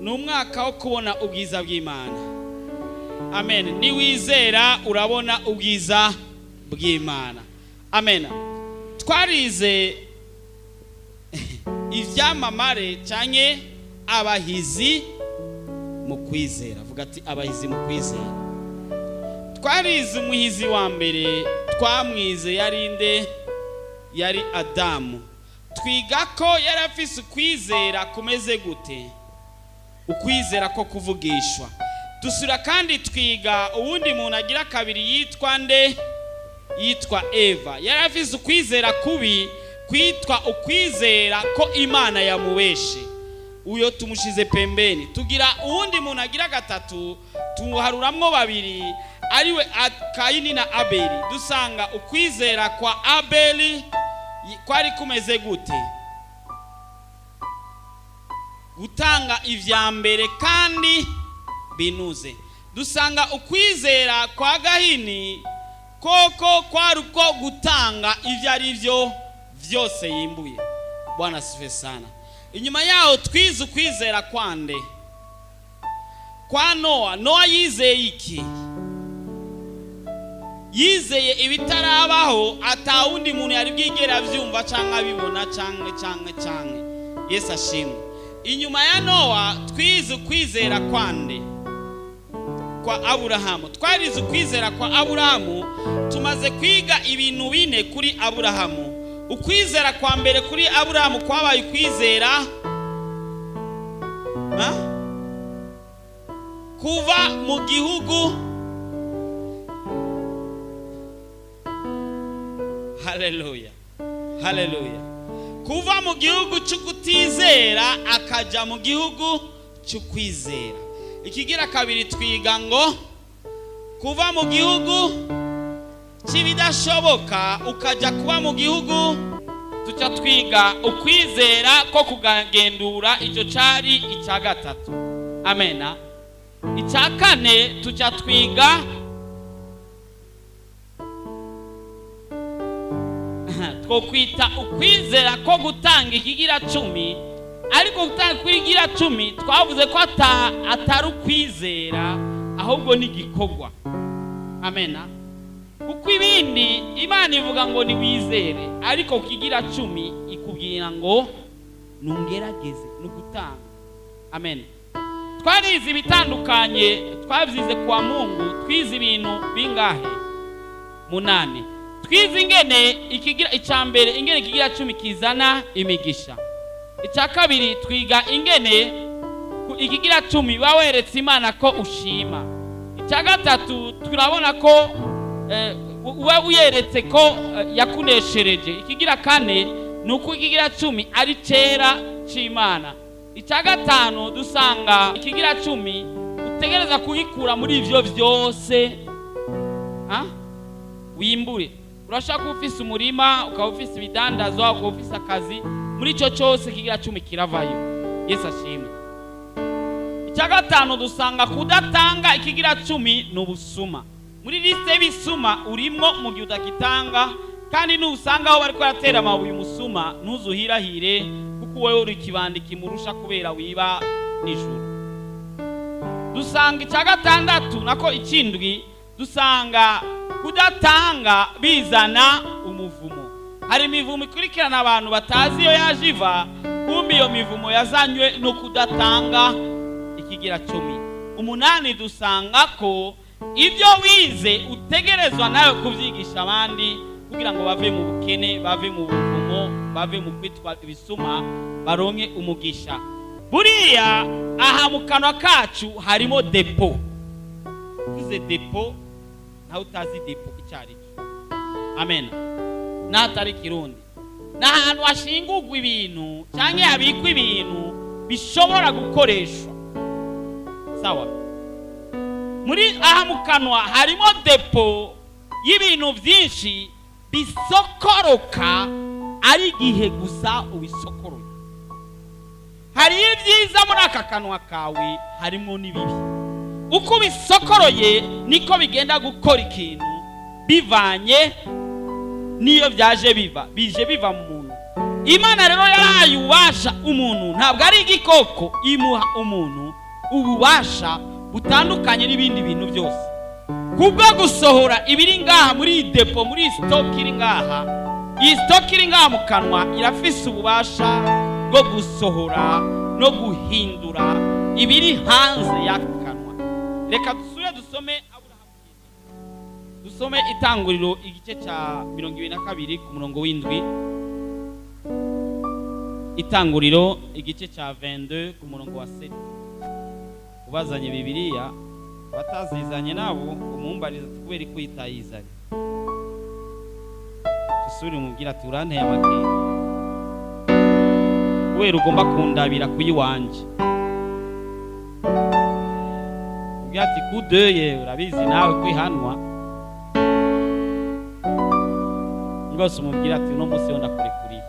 Ni umwaka wo kubona ubwiza bw'Imana. Amen. Niwizera urabona ubwiza bw'Imana. Amen. Twarize ivyamamare canke abahizi mu kwizera. Vuga ati abahizi mu kwizera. Twarize umuhizi wa mbere twamwize yari nde? Yari Adamu. Twiga ko yari afise ukwizera kumeze gute? Ukwizera ko kuvugishwa. Dusura kandi twiga uwundi muntu agira kabiri yitwa nde? Yitwa Eva. Yari afise ukwizera kubi kwitwa ukwizera ko Imana yamubeshe. Uyo tumushize pembeni. Tugira uwundi muntu agira gatatu, tumuharuramwo babiri, ariwe Kayini na Abeli. Dusanga ukwizera kwa Abeli kwari kumeze gute? Gutanga ivya mbere kandi binuze. Dusanga ukwizera kwa Gahini koko kwari uko gutanga ivyo ari vyo vyose yimbuye. Bwana asifiwe sana. Inyuma yaho twize ukwizera kwande? Kwa Noa. Noa yizeye iki? Yizeye ibitarabaho, atawundi muntu yari bwigera avyumva canke abibona canke canke canke. Yesu ashimwe. Inyuma ya Noa twize ukwizera kwande? Kwa Aburahamu. Twarize ukwizera kwa Aburahamu. Tumaze kwiga ibintu bine kuri Aburahamu. Ukwizera kwa mbere kuri Aburahamu kwabaye ukwizera ha? Kuva mu gihugu. Haleluya, haleluya. Kuva mu gihugu cy'ukutizera akaja mu gihugu cy'ukwizera. Ikigira kabiri twiga ngo kuva mu gihugu cy'ibidashoboka ukaja kuba mu gihugu. Tuca twiga ukwizera ko kugendura, icyo cari icya gatatu. Amena. Icya kane tuca twiga twokwita ukwizera ko gutanga ikigira cumi. Ariko gutanga ikigira cumi twavuze ko atari ukwizera, ahubwo ni igikorwa. Amena. Kuko ibindi Imana ivuga ngo niwizere, ariko kigira cumi ikubwira ngo nungerageze, ni ugutanga. Amen. Twarize ibitandukanye, twabyize kwa Mungu. Twize ibintu bingahe? 8. Twize ingene ikigira icya mbere, ingene ikigira cumi kizana imigisha. Icya kabiri twiga ingene ikigira cumi baweretse Imana ko ushima. Icya gatatu turabona ko uba uyeretse ko yakuneshereje. Ikigira kane ni uko ikigira cumi ari cera c'Imana. Icya gatanu dusanga ikigira cumi utegereza kugikura muri ivyo vyose, ha? Wimbure. Urashaka kuba ufise umurima, ukaba ufise ibidandazwa, ukaba ufise akazi, muri ico cose ikigira cumi kiravayo. Yesu ashimwe. Icya gatanu dusanga kudatanga ikigira cumi ni ubusuma. Muri liste y'ibisuma urimwo mu gihe utakitanga, kandi nusanga aho bariko baratera amabuye umusuma ntuzuhirahire, kuko wewe uri ikibandi kimurusha kubera wiba nijoro. Dusanga icya gatandatu nako ikindwi, dusanga kudatanga bizana umuvumo. Hari imivumo ikurikirana abantu batazi iyo yaje iva, kumbe iyo mivumo yazanywe no kudatanga ikigira cumi. 8 dusanga ko ibyo wize utegerezwa nawe kubyigisha abandi kugira ngo bave mu bukene, bave mu buvumo, bave mu kwitwa ibisuma, baronke umugisha. Buriya aha mu kanwa kacu harimo depo. Tuze depo, nawe utazi depo icyo ari cyo. Amen. N'atari Kirundi, ni ahantu hashingurwa ibintu cyangwa habikwa ibintu bishobora gukoreshwa. Sawa. Muri aha mu kanwa harimo depo y'ibintu byinshi bisokoroka, ari igihe gusa ubisokoroye. Hari ibyiza muri aka kanwa kawe, harimo n'ibibi. Uko ubisokoroye niko bigenda gukora ikintu, bivanye n'iyo byaje biva. Bije biva mu muntu. Imana rero yarahaye ububasha umuntu, ntabwo ari igikoko. Imuha umuntu ububasha butandukanye n'ibindi bintu byose, kubwo gusohora ibiri ngaha muri iyi dépôt, muri iyi stock iri ngaha. Iyi stock iri ngaha mu kanwa irafise ububasha bwo gusohora no guhindura ibiri hanze y'aka kanwa. Reka dusubire dusome Aburahamu, dusome Itanguriro igice cya 22 ku murongo w'7. Itanguriro igice cya 22 ku murongo wa 7. Ubazanye Bibiliya, batazizanye nabo umumbariza ati: "Kubera ko itayizanye?" Dusubire umubwira ati: "Uranteye amakenga kubera ugomba kundabira kuyiwanje." Ubwira ati: "Kudeye urabizi nawe kwihanwa rwose." Umubwira ati: "Uno munsi yo ndakurekuriye."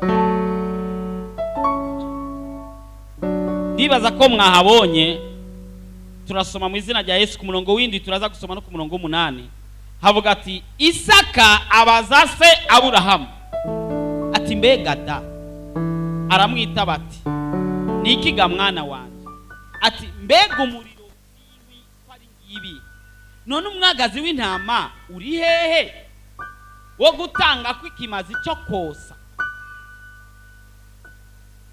Ndibaza ko mwahabonye. Turasoma mu izina rya Yesu ku murongo w'7, turaza gusoma no ku murongo w'8. Havuga ati: Isaka abaza se Aburahamu ati: "Mbega da?" Aramwitaba ati: "Ni iki ga mwana wanjye?" Ati: "Mbega umuriro n'inkwi ko ari ngibi, none umwagazi w'intama uri hehe wo gutanga kw'ikimazi cyo kosa?"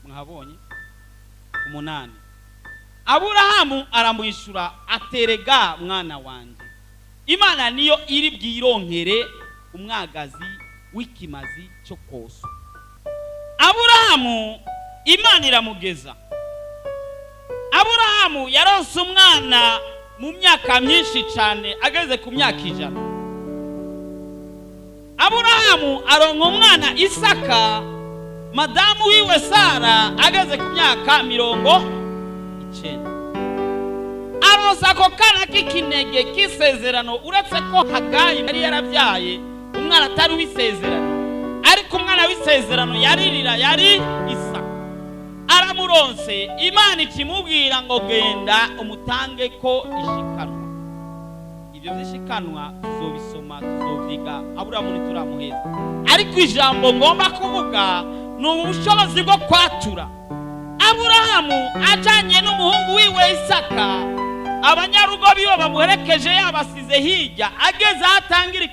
Mwahabonye 8. Aburahamu aramwishyura aterega: "Mwana wanjye, Imana niyo iri bwironkere umwagazi w'ikimazi cyo kosa." Aburahamu Imana iramugeza. Aburahamu yaronse umwana mu myaka myinshi cyane, ageze ku myaka 100. Aburahamu aronka umwana Isaka, madamu wiwe Sara ageze ku myaka 90. Aronsa ako kana k'ikinege k'isezerano, uretse ko Hagayi yari yarabyaye umwana atari uw'isezerano, ariko umwana w'isezerano yaririra yari Isaka. Aramuronse, Imana ikimubwira ngo: "Genda umutange ko ishikanwa." Ibyo by'ishikanwa tuzobisoma, tuzovyiga. Aburahamu ntituramuheza, ariko ijambo ngomba kuvuga ni ubu bushobozi bwo kwatura. Aburahamu ajanye n'umuhungu wiwe Isaka, abanyarugo biwe bamuherekeje, yabasize hirya. Ageze aho atangira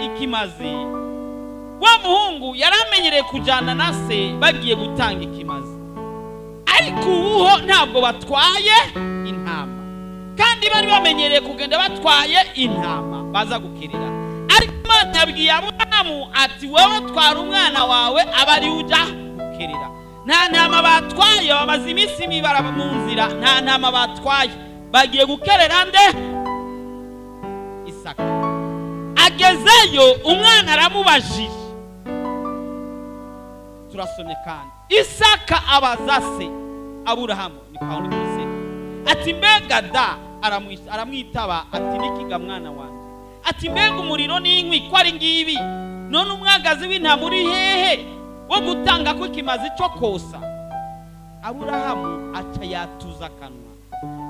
ikimazi, wa muhungu yari amenyereye kujyana na se bagiye gutanga ikimazi, ariko ubuho ntabwo batwaye intama, kandi bari bamenyereye kugenda batwaye intama baza gukirira. Ariko Imana yabwiye Aburahamu ati: "Wowe twara umwana wawe, aba ari ujya gukerera." Nta ntama batwaye, bamaze iminsi mibara mu nzira, nta ntama batwaye. Bagiye gukerera nde? Isaka. Agezeyo, umwana aramubajije. Turasomye kandi: Isaka abaza se Aburahamu, ni kwa kuri se, ati: "Mbega da?" Aramwitaba ati: "Nikiga mwana wanjye?" Ati: "Mbega umuriro n'inkwi ko ari ngibi, none umwagazi w'intama uri hehe wo gutanga ko ikimazi cyo kosa?" Aburahamu aca yatuza akanwa.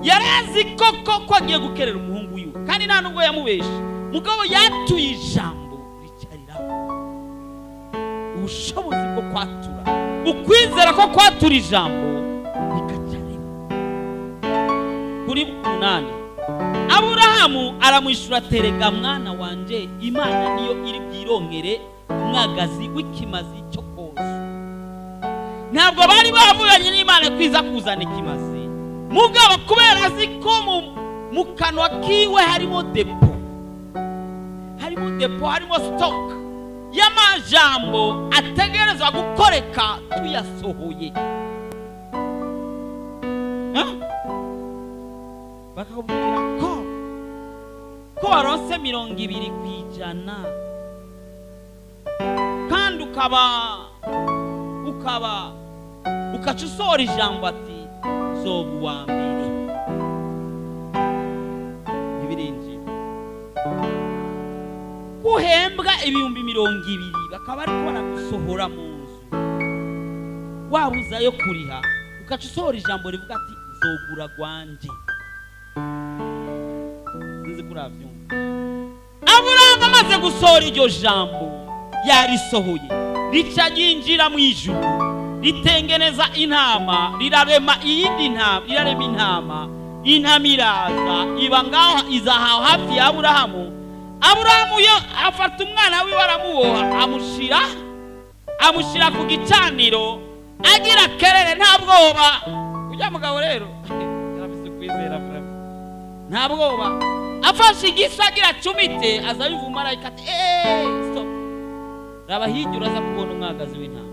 Yari azi koko ko agiye gukerera umuhungu wiwe, kandi nta nubwo yamubeshe. Mugabo yatuye ijambo ricariraho. Ubushobozi bwo kwatura, ukwizera ko kwatura ijambo rikacarira. Kuri 8: Aburahamu aramwishyura aterega: "Mwana wanje, Imana niyo iri bwironkere umwagazi w'ikimazi cyo koza." Ntabwo bari bavuganye n'Imana kwiza kuzana ikimazi, mugabo kubera azi ko mu kanwa kiwe harimo dépôt, harimo dépôt, harimo stock y'amajambo ategerezwa gukoreka tuyasohoye. Huh? Bakakubwira ko waronse 20%, kandi ukaba ukaca usohora ijambo ati: "Zoba uwa mbere." Ntibirinjira. Uhembwa 20,000, bakaba ariko baragusohora mu nzu, wabuze ayo kuriha, ugaca usohora ijambo rivuga ati: "Nzogura gwanje." Sinzi ko urabyumva. Aburahamu amaze gusohora iryo jambo, yarisohoye, rica ryinjira mu ijuru. Ritengeneza intama, rirarema iyindi ntama, rirarema intama. Intama iraza iba ngaho, iza aho hafi ya Aburahamu. Aburahamu yo afata umwana wiwe, aramuboha, amushyira ku gicaniro, agira kerere, nta bwoba. Ujya mugabo rero yarafise ukwizera vraiment. Nta bwoba, afashe igisa agira cumite, aza yumva umumarayika ati: "Eee, stop, raba hirya, uraza kubona umwagazi w'intama."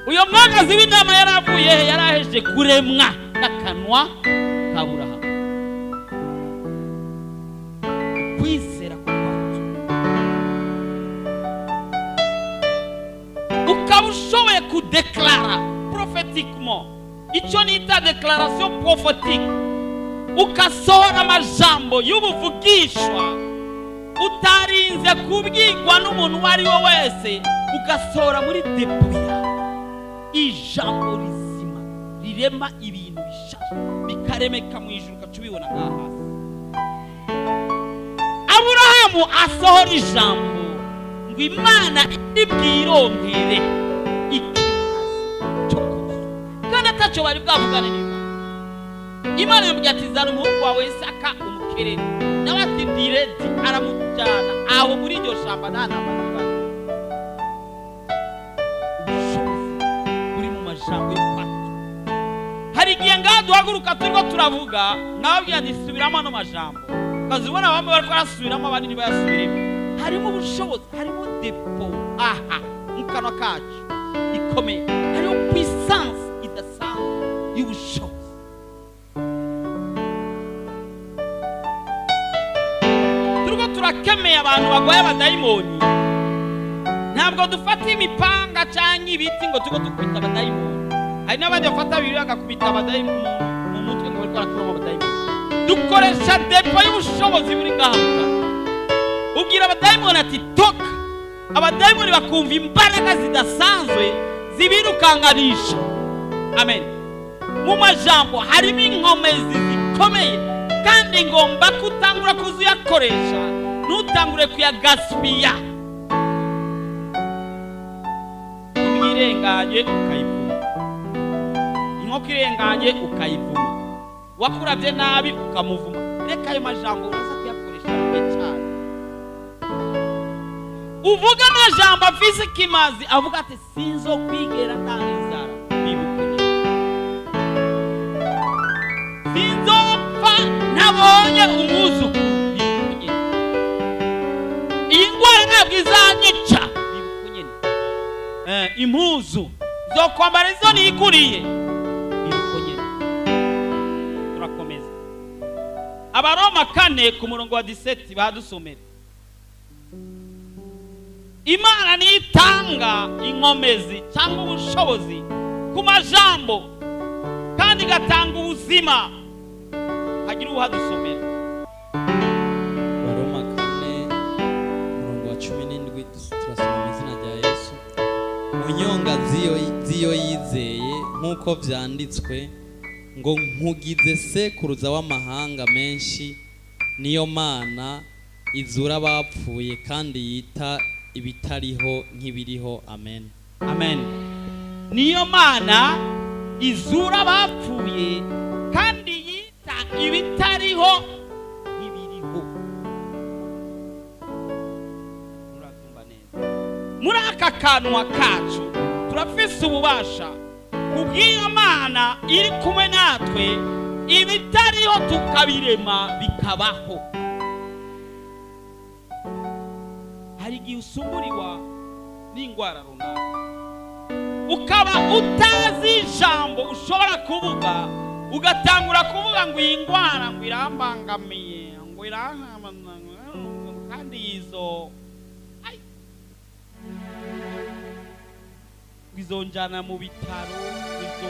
Uyo mwagazi w'intama yari avuye he? Yari ahejeje kuremwa n'akanwa ka Burahamu. Ukwizera ko kwacu ukaba ushoboye kudeklara prophétiquement, icyo nita déclaration prophétique, ukasohora amajambo y'ubuvugishwa utarinze kubwirwa n'umuntu uwo ari we wese, ugasohora muri dépôt yawe ijambo rizima rirema ibintu bishasha, bikaremeka mu ijuru, ugaca ubibona ngaha hasi. Aburahamu asohora ijambo ngo Imana ibwironkere ikimazi cyo kuzuka, kandi atacyo bari bwavugane n'Imana. Imana yamubwiye ati: "Zana umuhungu wawe Isaka umukerere." Nawe ati: "Ndi ready." Aramujyana aho muri iryo shamba, nta ntambara zibayo. Ubushobozi buri mu majambo yo kwatura. Hari igihe ngaha duhaguruka turiko turavuga, nkababwira nti: "Subiramo ano majambo." Ukazibona bamwe bariko barasubiramo, abandi ntibayasubiremo. Harimo ubushobozi, harimo dépôt aha mu kanwa kacu ikomeye, hariho puissance idasanzwe y'ubushobozi. Turiko turakemeye abantu barwaye abadayimoni, ntabwo dufata imipanga cyangwa ibiti ngo turiko dukubita abadayimoni. Hari n'abandi bafata bibiri bagakubita abadayimoni mu mutwe ngo bariko barakuramo abadayimoni. Dukoresha dépôt y'ubushobozi buri ngaha mu kanwa. Ubwira abadayimoni ati: "Toka." Abadayimoni bakumva imbaraga zidasanzwe zibirukanganisha. Amen. Mu majambo harimo inkomezi zikomeye, kandi ngomba kutangura kuzuyakoresha, ntutangure kuyagasipiya. Imbwa irenganye ukayivuma, inkoko irenganye ukayivuma, wakurabye nabi ukamuvuma. Reka ayo majambo, uraza kuyakoresha mu gihe cyayo. Uvuga amajambo afise ikimazi, avuga ati: "Sinzokwigera ndara inzara." Bibuke nyine, "Sinzopfa ntabonye umwuzukuru." Bibuke nyine, "Iyi ndwara ntabwo izanyica." Bibuke nyine, "Impuzu zokwambara izo niguriye." Bibuke nyine. Turakomeza. Abaroma 4 ku murongo wa 17, badusomera. Imana niyo itanga inkomezi cyangwa ubushobozi ku majambo, kandi igatanga ubuzima. Hagira uwuhadusomera. Baroma 4, umurongo wa 17, turasoma mu izina rya Yesu. Mu nyonga z'iyo yizeye, nk'uko vyanditswe ngo: "Nkugize sekuruza w'amahanga menshi." Niyo Mana izura abapfuye kandi yita ibitariho nk'ibiriho. Amen. Amen. Niyo Mana izura abapfuye kandi yita ibitariho nk'ibiriho. Murabyumva neza? Muri aka kanwa kacu turafise ububasha kubw'iyo Mana iri kumwe natwe, ibitariho tukabirema bikabaho. Hari igihe usumburirwa n'indwara runaka, ukaba utazi ijambo ushobora kuvuga, ugatangura kuvuga ngo iyi ndwara ngo irambangamiye, ngo irankambangamiye, kandi izo ai, ngo izonjana mu bitaro izo.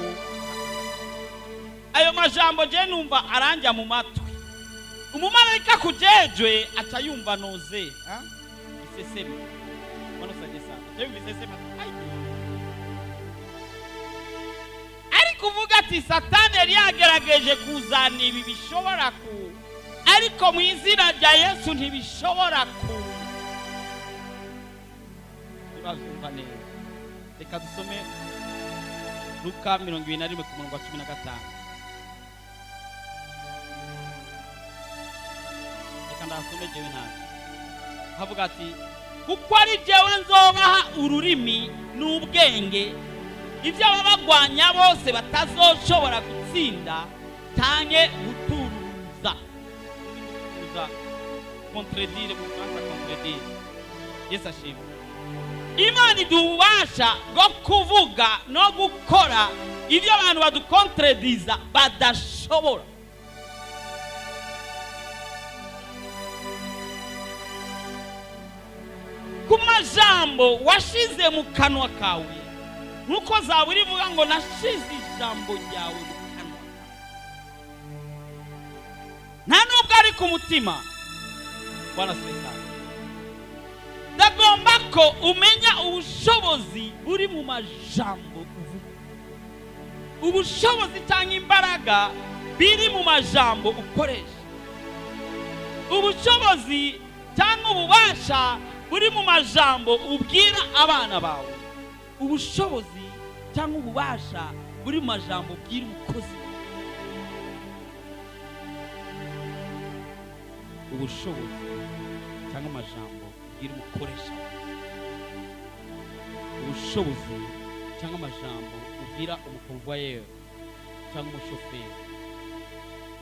Ayo majambo je numva aranja mu matwi. Umumarayika kujejwe aca yumva noze ha? Iseseme. Mbona usaje sana, aca yumva iseseme ati, "Ai." Ariko uvuga ati: "Satani yari yagerageje kuzana ibi bishobora ku, ariko mu izina rya Yesu ntibishobora ku." Ntituravyumva neza. Reka dusome Luka 21 ku murongo wa 15. Reka ndasome jewe ntazi. Havuga ati kuko ari jewe nzobaha ururimi n'ubwenge, ibyo ababagwanya bose batazoshobora gutsinda canke guturuza. Contredire mu Faransa, contredire. Yesu ashimwe. Imana iduha ububasha bwo kuvuga no gukora ibyo abantu badukontrediza badashobora. Ku majambo washize mu kanwa kawe, nkuko Zaburi ivuga ngo nashize ijambo ryawe mu kanwa kawe, nta nubwo ari ku mutima. Bwana asifiwe sana. Ndagomba ko umenya ubushobozi buri mu majambo uvuga, ubushobozi cyangwa imbaraga biri mu majambo ukoresha, ubushobozi cyangwa ububasha buri mu majambo ubwira abana bawe, ubushobozi cyangwa ububasha buri mu majambo ubwira umukozi wawe, ubushobozi cyangwa amajambo ubwira umukoresha wawe, ubushobozi cyangwa amajambo ubwira umukonvoyeri cyangwa umushoferi.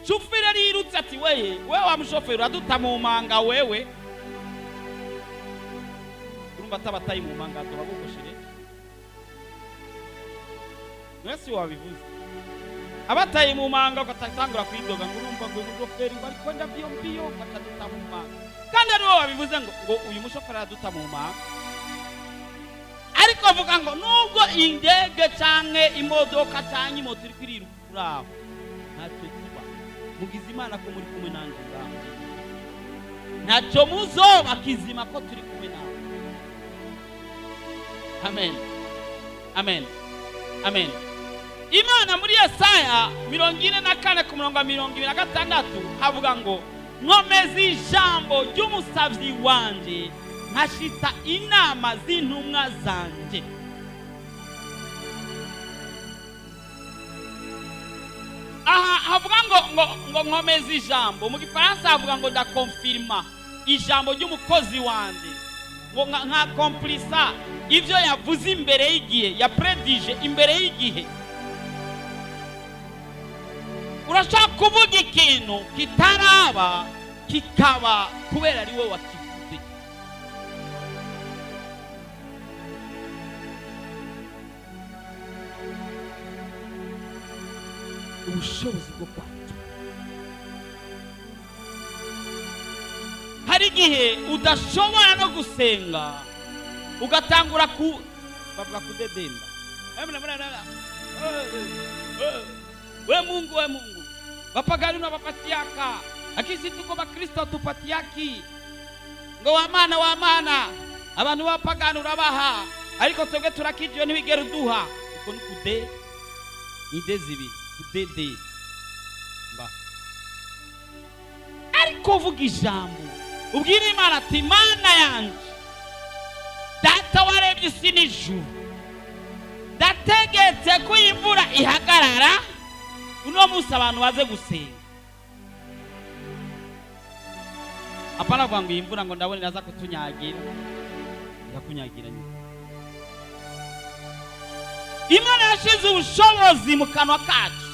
Shoferi arirutse ati weye, wewe wa mushoferi uraduta mu manga wewe. Urumva atabataye mu manga turagukoshire. Mwese wabivuze. Abataye mu manga ugatangura kwidoga ngo urumva ngo umushoferi ngo ariko ndabyo mbiyo bakaduta mu manga. Kandi ari wowe wabivuze ngo uyu mushoferi araduta mu manga. Ariko avuga ngo nubwo indege canke imodoka canke imoto iri kwiriruka uraho, ntacyo tuba. Mugize Imana ko muri kumwe nanje ngaho. Ntacyo muzoba kizima ko turi kumwe nawe. Amen. Amen. Amen. Imana muri Yesaya 44 ku murongo wa 26 havuga ngo nkomeza ijambo ry'umusavyi wanje nkashitsa inama z'intumwa zanje. Aha havuga ngo nkomeza ijambo, mu Gifaransa havuga ngo ndakonfirma ijambo ry'umukozi wanje, ngo nka komplisa ivyo yavuze imbere y'igihe, ya predije imbere y'igihe. Urashaka kuvuga ikintu kitaraba kikaba kubera ari wowe wakivuze. Ubushobozi bwo kwatura. Hari igihe udashobora no gusenga ugatangura ku bavuga kudedemba. We Mungu, we Mungu, wapagani unawapatiaka, lakini sisi tuko Bakristo hatupatiaki. Ngo wamana wamana abantu bapagani urabaha, ariko twebwe turakijwe ntibigera uduha. Uko ni kude ni de zibiri kudede mba. Ariko uvuga ijambo ubwira Imana ati Mana yanje, data warebye isi n'ijuru, ndategetse ko imvura ihagarara uno munsi abantu baze gusenga. Apana kuvuga ngo iyi mvura ngo ndabona iraza kutunyagira, irakunyagira nyine. Imana yashize ubushobozi mu kanwa kacu.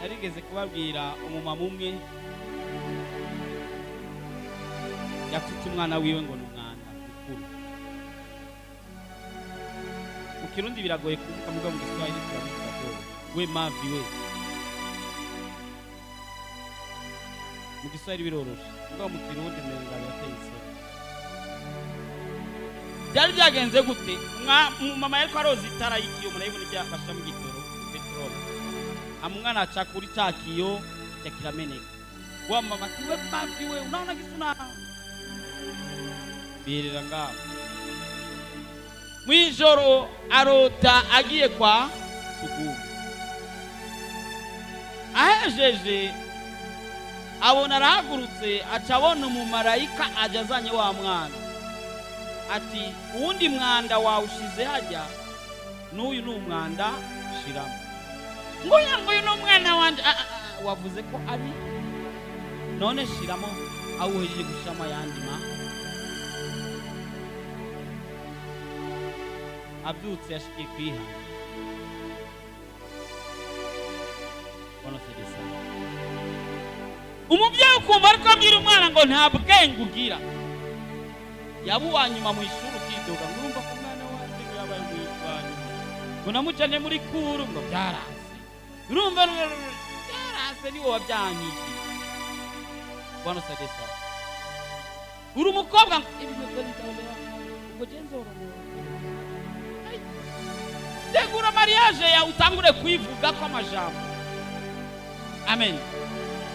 Narigeze kubabwira umumama umwe yatutse umwana wiwe ngo ni umwanda mukuru. Mu Kirundi biragoye kuvuga, mugabo mu Giswahili turabivuga byose. We mavi we. Mu Giswahili biroroshe, mugabo mu Kirundi umenga birateye isoni. Byari byagenze gute? Mama yariko aroza itara y'ikiyo, murayibona ibyo bashira mu gitoro, petrol. Amwana aca kuri ca kiyo, ca kirameneka. Wa mama ati we mavi we, unaona gisuna? Birira ngaho. Mwijoro arota agiye kwa sugumu. Ahejeje abona arahagurutse, aca abona umumarayika aja azanye wa mwana, ati: "Uwundi mwanda wawushize hajya, n'uyu ni umwanda shiramo." Nguyu, nguyu ni umwana wanje. Ah, ah, ah, wavuze ko ari none, shiramo aho uhejeje gushiramo ayandi. Ma abyutse yashikiye kwihana. Bwana asifiwe sana. Umubyeyi ukumva ariko abwira umwana ngo nta bwenge ugira, yaba uwa nyuma mu ishuri, ukidoga ngo urumva ko umwana wanjye ngo yabaye mu wa nyuma, ngo namujyanye muri cours ngo byaranse, urumva byaranse, ni wowe wabyangije. Bwana asifiwe sana. Uri umukobwa ngo ibi nitaolewa, ubwo je nzorongora. Tegura mariage yawe, utangure kuyivuga ko amajambo. Amen.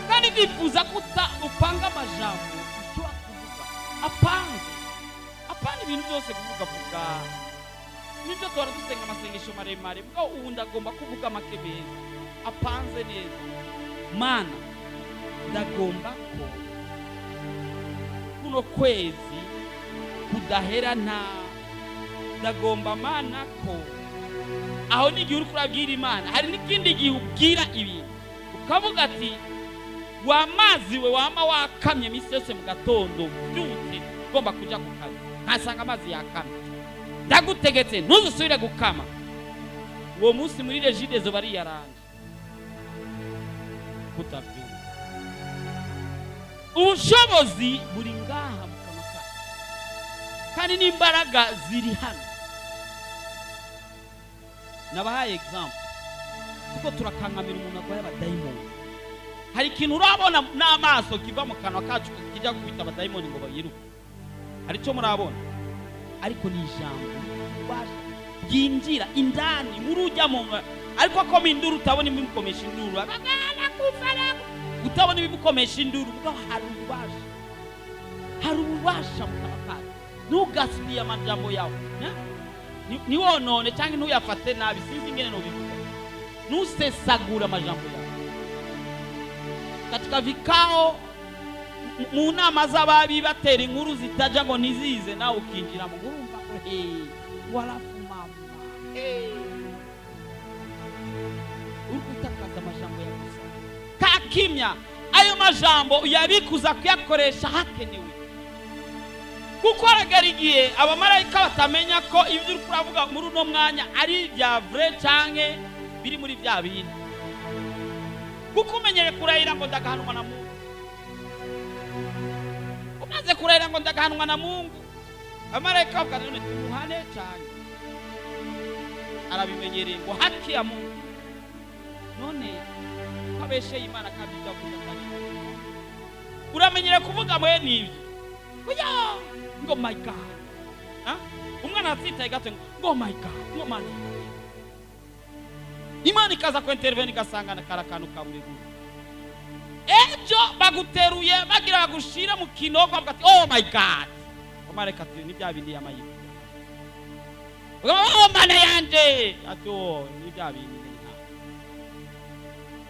Kandi ndifuza ko upanga amajambo ushobora kuvuga apanze, apana ibintu byose kuvuga vuga. Nibyo tuhora dusenga amasengesho maremare, mbwa ubu ndagomba kuvuga make meza apanze neza. Mana, ndagomba ko kuno kwezi kudahera nta, ndagomba Mana ko aho n'igihe uri kurabwira Imana. Hari n'ikindi gihe ubwira ibintu ukavuga ati: "Wa mazi we wama wakamye iminsi yose mu gatondo, byutse ugomba kuja ku kazi nkasanga amazi yakamye, ndagutegetse ntuzusubire gukama." Uwo munsi muri REGIDESO bariyaranje kutabyumva. Ubushobozi buri ngaha mu kanwa kacu, kandi n'imbaraga ziri hano. Nabahaye example, tuko turakankamira umuntu arwaye abadayimoni. Hari ikintu urabona n'amaso kiva mu kanwa kacu kijya gukubita abadayimoni ngo bayiruke? Hari icyo murabona? Ariko ni ijambo ubasha ryinjira indani muri ujya mu, ariko akoma induru, utabona ibimukomesha induru, utabona ibimukomesha induru. Mugabo hari ububasha, hari ububasha mu kanwa kacu. Ntugasibiye amajambo yawe, ntiwonone cyangwa ntuyafate nabi, sinzi ingene nobivuga. Ntusesagure amajambo yawe katika vikao, mu nama z'ababi batera inkuru zitaja ngo ntizize, nawe ukinjiramo ngo urumva ngo he warafu mama hey. Uri gutakaza amajambo yawe gusa kakimya. Ayo majambo uyabikuza kuyakoresha hakenewe, kuko haragara igihe abamarayika batamenya ko ibyo uri kuravuga muri uno mwanya ari ibya vrai canke biri muri bya bindi, kuko umenyere kurahira ngo ndagahanwa na Mungu. Umaze kurahira ngo ndagahanwa na Mungu, abamarayika bavuga: "None tumuhane cyane, arabimenyereye ngo haki ya Mungu." None ko abesheye Imana kandi ibyo avuga atari, uramenyere kuvuga mwe n'ibyo oya ngo my God. Ah? Umwana atsitaye gato ngo my God, ngo mana. Imana ikaza ku intervenir, igasanga kari akantu ka buri buri. Ejo baguteruye bagira bagushire mu kinogo, bavuga ati: "Oh my God." Umareka ati: "Ni bya bindi y'amayibu." "Oh mana yanje!" Ati: "Oh, ni bya bindi nta."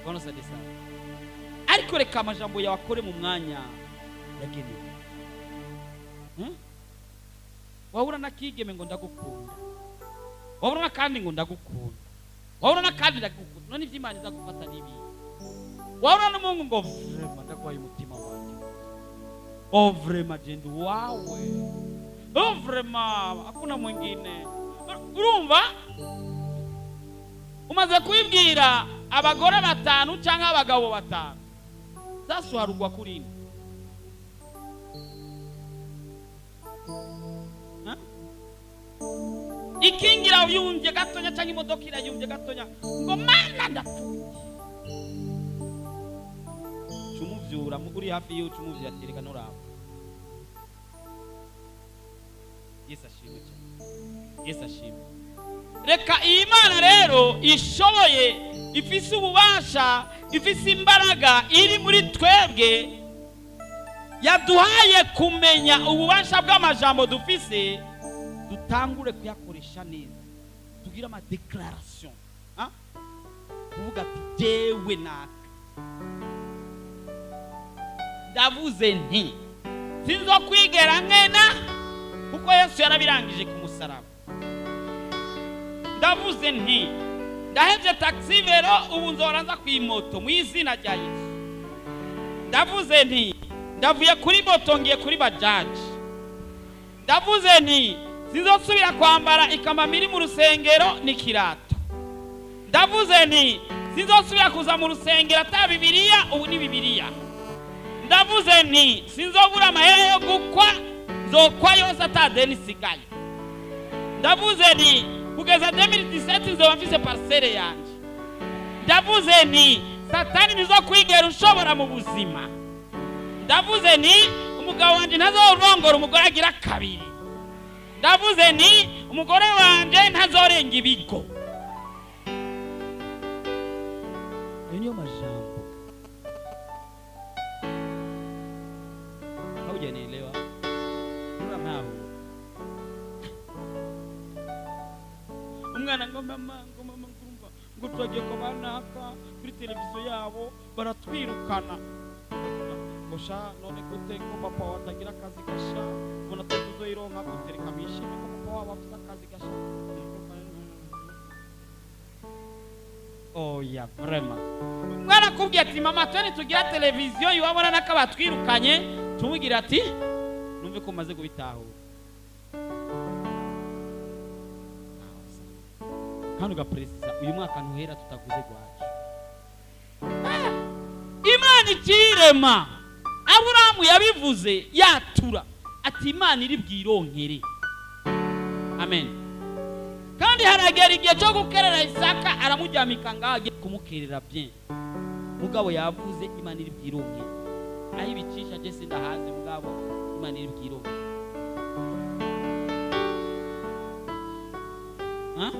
Bwana sade sana. Ariko reka amajambo yawe akore mu mwanya yagenewe. Wahura na kigeme ngo ndagukunda, wahura n'akandi ngo ndagukunda, wahura n'akandi ndagukunda. None iby'Imana iza gufata n'ibindi? Wahura n'umuhungu ngo vraiment ndaguhaye umutima wanjye, oh vraiment genda wawe, oh vraiment hakuna mwingine. Urumva umaze kubibwira abagore batanu cyangwa abagabo batanu, zasuharugwa kuri ine. Ha? Ikingira uyumvye gatonya cyangwa imodoka irayumvye gatonya ngo mana ndapfuye, cumuvyura uri hafi yiwe, cumuvyura ati: "Reka nturaba." Yesu ashimwe cyane, Yesu ashimwe. Reka iyi Mana rero ishoboye, ifise ububasha, ifise imbaraga iri muri twebwe, yaduhaye kumenya ububasha bw'amajambo dufise, dutangure kuyakoresha neza, tugire ama déclaration, kuvuga ati: "Jewe naka." Ndavuze nti sinzokwigera nkena, kuko Yesu yarabirangije ku musaraba. Ndavuze nti ndahevye taxi vélo, ubu nzora nza kw'imoto mu izina rya Yesu. Ndavuze nti ndavuye kuri moto ngiye kuri bajaji. Ndavuze nti sinzosubira kwambara ikamambiri mu rusengero n'ikirato. Ndavuze nti sinzosubira kuza mu rusengero ata Bibiliya, ubu ni Bibiliya. Ndavuze nti sinzobura amahera yo gukwa, nzokwa yose ata deni isigaye. Ndavuze nti kugeza 2017 nzoba mfise parcelle yanje. Ndavuze nti Satani ntizokwigera ushobora mu buzima. Ndavuze nti umugabo wanje ntazorongora umugore agira kabiri. Ndavuze nti umugore wanje ntazorenga ibigo. Ayo niyo majambo. Haujanielewa? Ntaho. Umwana ngo mama, ngo mama, ngurumva ngo twagiye ko banaka kuri televiziyo yabo baratwirukana. Ngo sha none gute ko papa watagira akazi gasha, ubona tuzoyironka gute? Reka bishime ko papa wabo afite akazi gasha. Oya, vraiment. Umwana akubwiye ati mama twe ntitugira televiziyo, iwabona nako batwirukanye, tumubwira ati numve ko umaze kubitahura. Kandi ugaperesiza uyu mwaka ntuhera tutaguze gwacu. Imana ikirema, Aburahamu yabivuze yatura ati Imana iri bwironkere. Amen. Kandi haragera igihe cyo gukerera Isaka, aramuryamika ngaho agiye kumukerera bien. Mugabo yavuze Imana iri bwironkere. Aho ibicisha je sindahazi, mugabo Imana iri bwironkere. Ha?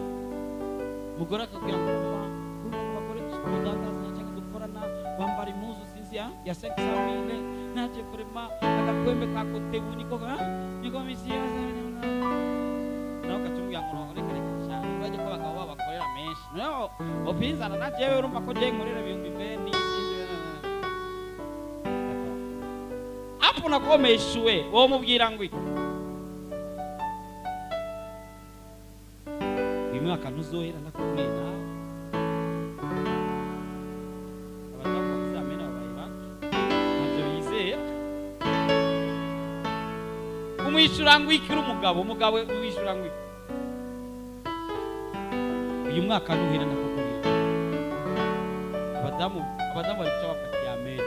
Mugore akabwira ngo mama, urumva ngo abagore tudandaza cyangwa dukorana bambara impuzu sinzi ya 500 000, naje vraiment agakwembe ka kotebu niko ha niko misi nawe ukatubwira ngo reka reka sha, urajye ko abagabo babo bakorera menshi, nawe upinzana na jewe, urumva ko je nkorera 20,000 sinzi hapo nakomeshuwe. Wowe mubwira ngo iki? Uyu mwaka ntuzohera ndakubwiye nawe. Abadamu bavuze amena babaye bake, ntabyo bizera. Umwishyura ngo iki? Uri umugabo, umugabo umwishyura ngo iki? Uyu mwaka ntuhera ndakubwiye. Abadamu bari guca bafata amen.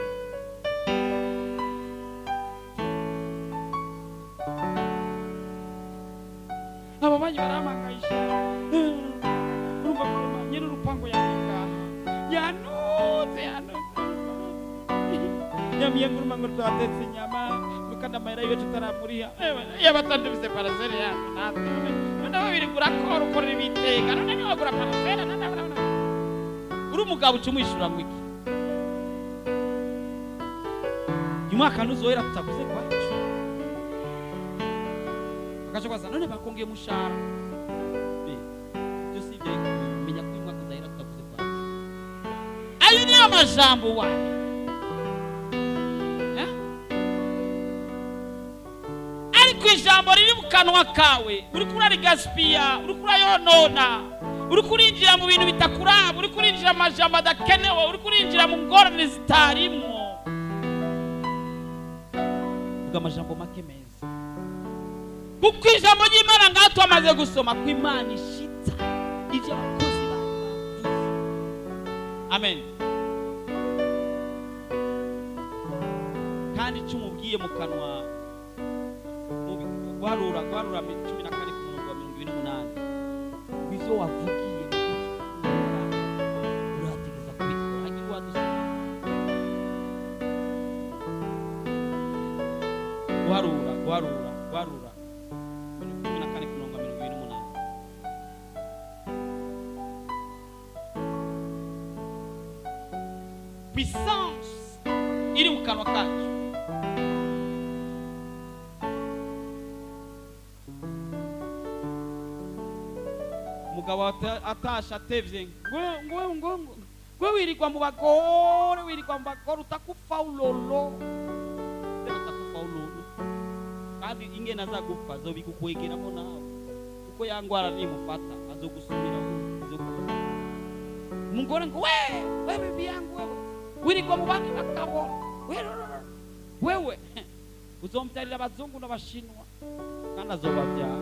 Aba banyi barampangayisha, urumva kurema nyiri urupango yanjye ngaha yanutse yanutse yamiye nguruma ngo twatetse inyama kandi amahera yiwe tutaramuriha, yaba atandufise parcelle yacu natwe none babiri urakora ukorera ibitega none niwagura parcelle none. Uri umugabo uca umwishyura ngo iki? Uyu mwaka ntuzohera tutaguze kwacu. Akaca kwaza none bakongeye umushahara. Ibyo si ibyo, menya ko uyu mwaka udahera tutaguze kwacu. Ayo niyo majambo wawe. Ariko ijambo riri mu kanwa kawe uriko urarigaspia, uriko urayonona, uriko urinjira mu bintu bitakuraba, uriko urinjira mu majambo adakenewe, uriko urinjira mu ngorane zitarimwo. Vuga amajambo make meza, kuko ijambo ry'Imana ngaho twamaze gusoma ko Imana ishitsa ibyo abakozi bayo bavuze. Amen. Kandi icyo umubwiye mu kanwa, guharura 14 ku murongo wa 28, ibyo wavugiye mu gutwi urategeza kubikora. Hagira uwadusoma guharura 14 ku murongo wa 28. Puissance iri mu kanwa kacu. Umugabo atashe atevye ngo ngo ngo ngo We wirirwa mu bagore, wirirwa mu bagore, utakufa ulolo. Tena utakufa ulolo. Kandi ingene azagupfa azobigukwegeramo nawe, kuko ya ngwara nimufata azogusubira azogufata. Umugore ngo we we bibi yangu, wewe wirirwa mu bandi bagabo, wewe uzombyarira abazungu n'abashinwa kandi azobabyara.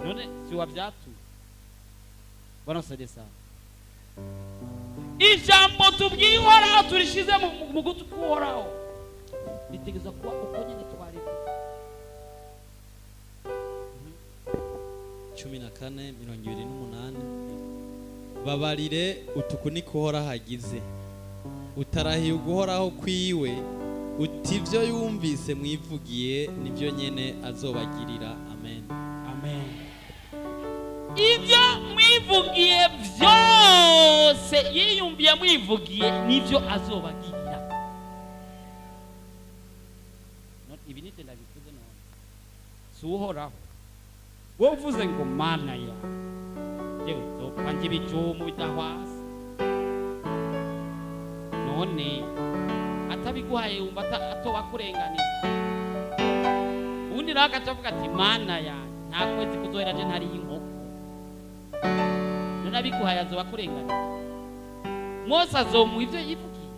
None si wavyatuye? Bwana saidie sana. Ijambo tubwiye Uhoraho, turishize mu gutwi k'Uhoraho, ritegerezwa kuba uko nyene twarivuze. 14:28. Babarire utuku niko Uhoraho agize, utarahiye uguhoraho kwiwe, uti ibyo yumvise mwivugiye nibyo nyene azobagirira. Amen. Amen. Ibyo mwivugiye byose yiyumviye mwivugiye nibyo azobagirira. Ibi nite ndabivuze none, si Uhoraho. Wowe uvuze ngo Mana ya yewe, nzopfa njye ibijumu bidahwase, none atabiguhaye wumva atoba akurenganije. Ubundi nawe agaca avuga ati Mana yanjye, nta kwezi kuzohera je ntariye inkoko. None abiguhaye azoba akurenganije? Mose azomuha ivyo yivugiye.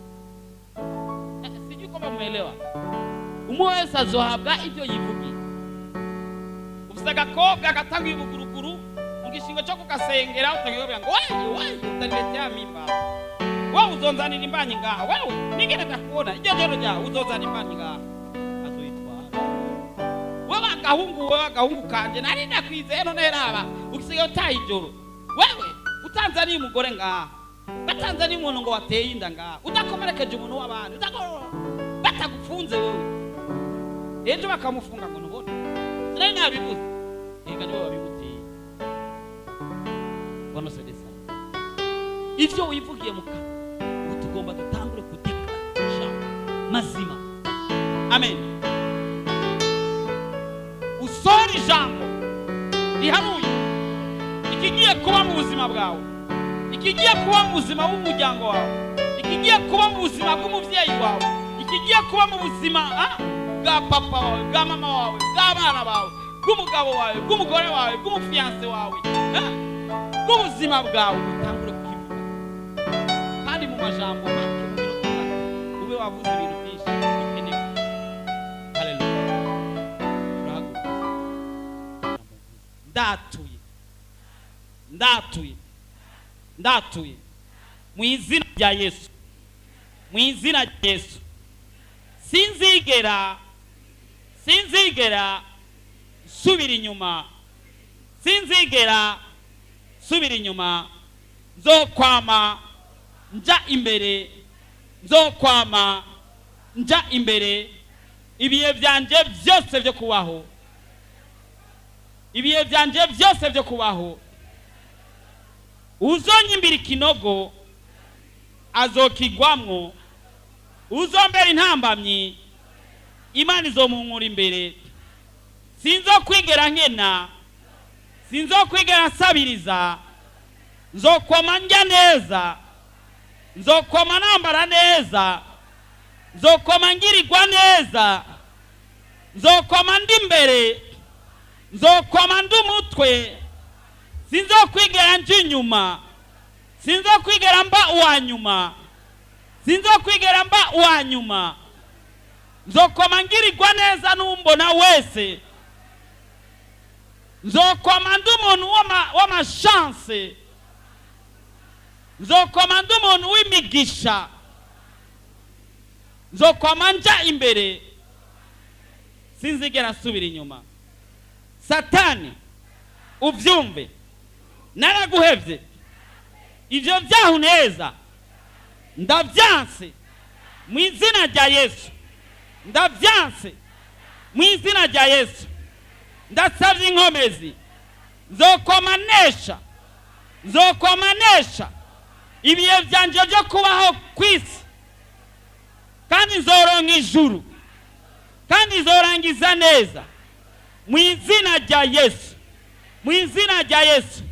Sijui kama mmeelewa. Umwe wese azohabwa ivyo yivugiye. Ufise agakobwa gatanga ibuguruguru mu gishingo cyo kugasengera, utagiye ngo wewe wewe utaniletea mimba, wewe uzonzanira imbanyi ngaha, wewe nigende ndakuona iryo joro ryawe uzozana imbanyi ngaha, azoyitwara. Wewe agahungu, wewe agahungu kanje nari ndakwizeye, none raba ukisigaye utaye ijoro, wewe utanzaniye umugore ngaha, batanzaniye umuntu ngo wateye inda ngaha, udakomerekeje umuntu w'abandi, batagufunze wewe, ejo bakamufunga ngo nubone sinari nabivuze. Ega niwe wabimuteye. Bwana saidie sana. Ivyo wivugiye mu kanwa, ubu tugomba dutangure kudeklara ijambo mazima. Amen. Usore ijambo rihanuye ikigiye kuba mu buzima bwawe, ikigiye kuba mu buzima bw'umuryango wawe, ikigiye kuba mu buzima bw'umuvyeyi wawe, ikigiye kuba mu buzima bwa papa wawe, bwa mama wawe, bw'abana bawe, bw'umugabo wawe, bw'umugore wawe, bw'umufiance wawe, bw'ubuzima bwawe. Utangure kukivuga kandi mu majambo make, mu minota itatu ube wavuze ibintu byinshi bikenewe. Haleluya. Turahaguruka. Ndatuye, ndatuye, ndatuye mu izina rya Yesu, mu izina rya Yesu. Sinzigera, sinzigera nsubira inyuma, sinzigera nsubira inyuma. Nzokwama nja imbere, nzokwama nja imbere ibihe byanje byose byo kubaho, ibihe byanje byose byo kubaho. Uzonyimbira ikinogo azokigwamwo, uzombera intambamyi Imana izomunkura imbere. Sinzokwigera nkena, sinzokwigera nsabiriza, nzokwama ndya neza, nzokwama nambara neza, nzokwama ngirirwa neza, nzokwama ndi imbere, nzokwama ndi umutwe, sinzokwigera nja inyuma, sinzokwigera mba uwa nyuma, sinzokwigera mba uwa nyuma. Nzokwama ngirirwa neza n'umbona wese, nzokwama ndi umuntu w'amashanse, nzokwama ndi umuntu w'imigisha, nzokwama nja imbere, sinzigera nsubira inyuma. Satani uvyumve, naraguhevye, ivyo vyahu neza ndavyanse mu izina rya Yesu, ndavyanse mu izina rya Yesu. Ndasavye inkomezi, nzokwama nesha, nzokwama nesha ibihe vyanje vyo kubaho kw'isi, kandi nzoronka ijuru, kandi nzorangiza neza mu izina rya Yesu, mu izina rya Yesu.